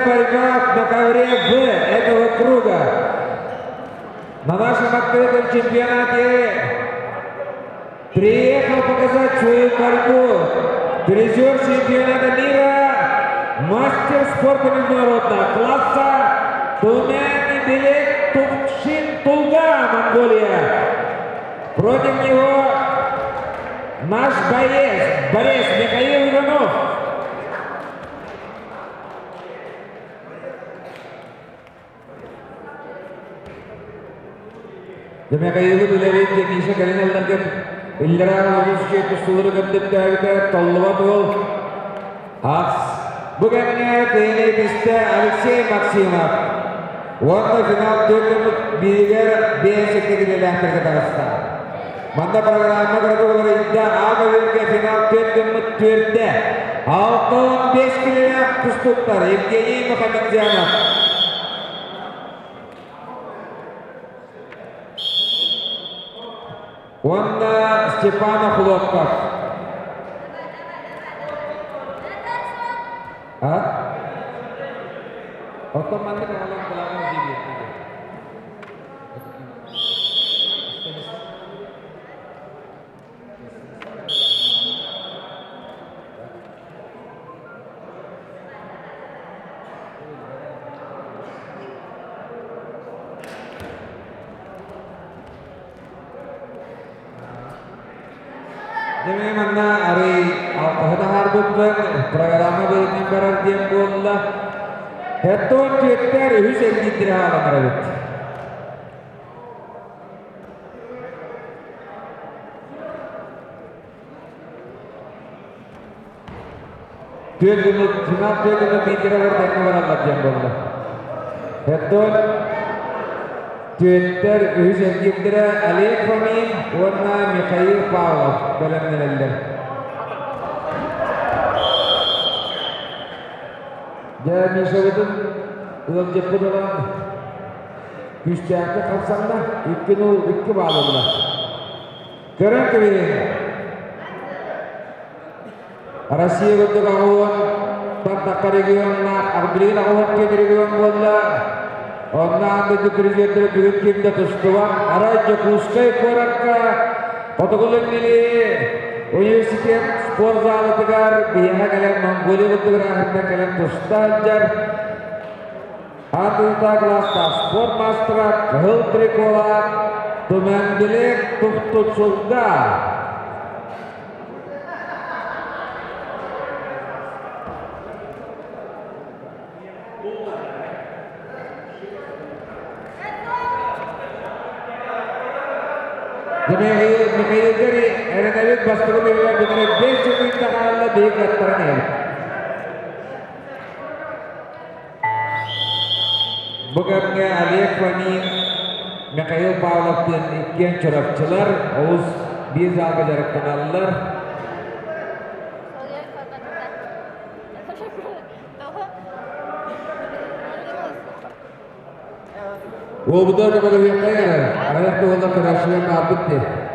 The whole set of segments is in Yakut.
борьба на ковре В этого круга. На нашем открытом чемпионате приехал показать свою борьбу призер чемпионата мира, мастер спорта международного класса Тумен Белек Тувшин Тулга, Монголия. Против него наш боец, борец Михаил Иванов. Михаилы билэбит Миша кэлин ылларга иллэрээ олус үчүгэй тустуулары көрдөттөөбүтэ толлубат уол Ахс бу кэмҥэ киһини түстэ Алексей Максимов уонна финал түөрт бииригэр 5 килэлээхтэргэ таҕыста. Манна программа кыратыгыларыйда А көбүөргэ финал түөрт гыммыт түөртэ. 65 килэлээх тустууктар Евгений Мухамедзянов уонна Степан Охлопков. А? Оттон маннык оҕолор былаҕын диэбиэттиги. Дьэ манна арый алтыһы таһаарбыппын, программа быһыытынан барар диэн буолла. Хэттон түөттэр үһүс эргиирдэрэ хаалан эбит. Түөрт гыммыт, финал түөрт гыммыт биирдэрэ бар тэҥҥэ бараллар диэн буолла. Хэттон түөттэр үһүс эргиирдэрэ Олег Фомин уонна Михаил Павлов бэлэмнэнэллэр. Дьэ, Мишабытын ыалдьыппыт ылан күүстээхтик хамсанна, 2-0 2 баал ылла. Көрөн кэбиһиҥ. Россия курдук аҕыуон тардахха регионнаах, билигин аҕыуон киэн регион буолла. Онно аан дойду президенттэрэ бүгүн ким да тустубат. Арай Дьокуускай куоракка Хотугу-Илиҥҥи университет спорт залатыгар биһиэхэ кэлэн Монголия курдук ырааһыттан кэлэн туста сылдьар. Аан дойдутааҕы кылаастаах спорт маастара Кыһыл триколаах Туманбилек Тухтуцулга. Михаил эрэнэбит бастакы миэрэлэр бүтэрэ 5 секунда хаалла биһиги кыаттаран иһэбит. Бу кэмҥэ Олег Фомин, Михаил Павловтыын иккиэн чурапчылар олус биир залга дьарыктаналлар. Уолбутугар көмөлөһүөххэ эрэ, аҕыйах туһунан көрөөччүлэр баарбыт дии.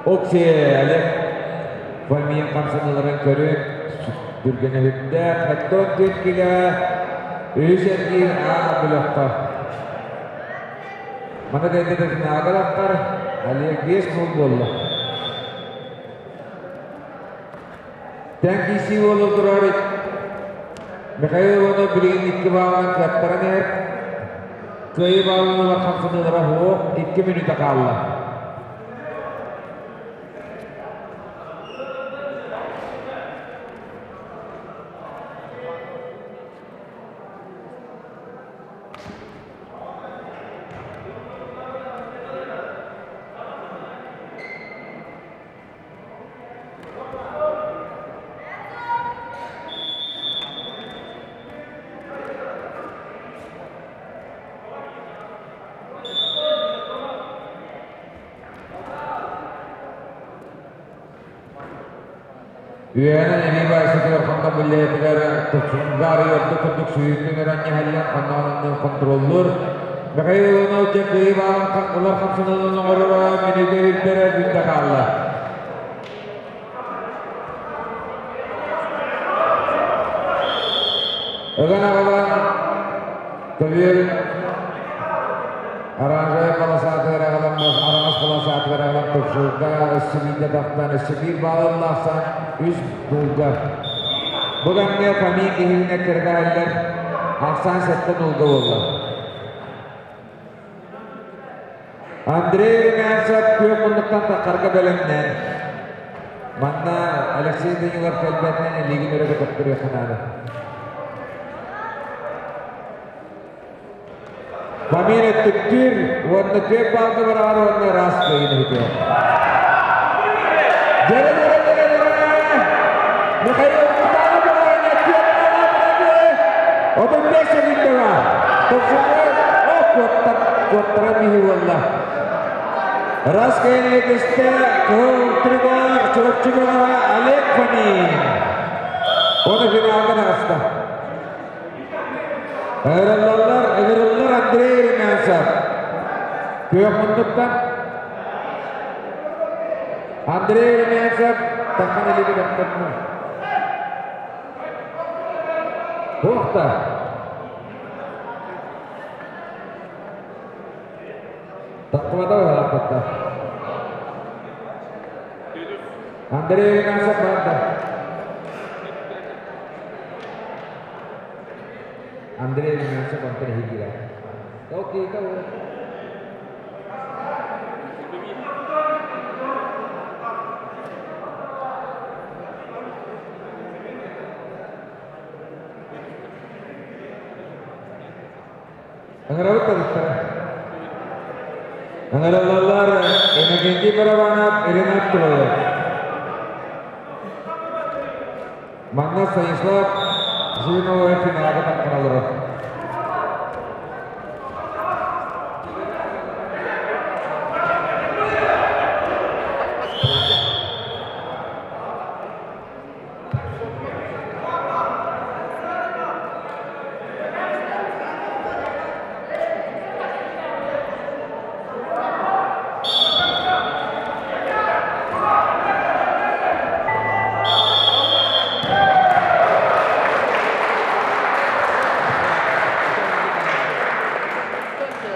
Оксия Олег Фомин хамсаныыларын көрүн түргэнэ үрдээх, оттон түөрт үс эргиир аа бөлөххө. Маны кэннэ финалга Олег 5-0 буолла. Тэҥ киирсии буола турар Михаил Иванов билигин икки баалынан кыаттаран иһэр. Кыайыы баалын ылар хамсаныылара суох, 2 мүнүүтэ хаалла. Үөһэнэн эбии баайсытыгар хонно буллээтигэр тупсунгаар ордук курдук сүүрүтүн өрөн ньэһэллэн хонноонуннун контроллуур. Михаил Иванов дьэ кыайыы баалын ылар хамсаныытын оҥороро мүнүүтэ үрдэрэ бүтэ хаалла. Ыган аҕалан көбүөр Оранжевай полосатыгар аҕалан араҥас полосатыгар аҕалан тупсуурга өссө биирдэ тахтан өссө биир бааллаахсан үс булга. Бу кэмҥэ Фомин киһилинэ кыргаһаллар ахсаан сэттэ нулга буолла. Андрей Румянцев күөх муннуктан таххарга бэлэмнэн. Манна Алексей Данилов кэлбэтинэн илиигин өрө көтөхтөрүөххэ наада. Фомин өттүктүүр уонна түөрт баалга бараар уонна ыраас кыайыыны иһитиэ. Дьэрэ дьэрэ дьэрэ дьэрэ! Михаил Кутанов баҕайына түөрт баалаах 35 секундаҕа тупсуҥҥа о куоттар куоттаран биһи буолла. Ыраас кыайыыны түстэ кыһыл триколор Чурапчы бөҕөһө Олег Фомин. Уонна финалга таҕыста. Ыҥырыллаллар, ыҥырыллар Андрей Румянцев. Күөх муннуктан Андрей Румянцев таххан илиги баттатна. Туохта? Таххыбата ыһааппатта. Андрей Румянцев барда. Андрей Румянцев онтон иһигиирэ. Окей, того. Ыҥырабыт табыттара. Ыҥырыллаллар Иннокентий Барабанов, Ренат Троев. Манна Станислав Жирновой финалга таххан олорор.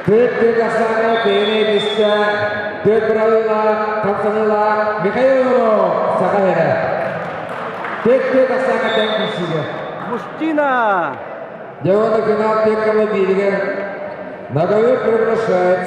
Төрт Казахстана киһини бистэ, төрт быралыылаах, хамсаныылаах Михаил Иванов саха иһэрэ. Төрт Казахстана тэҥ киирсиигэ. Мужчина! Дьэ уонна финал тек бииригэр Наговец приглашает.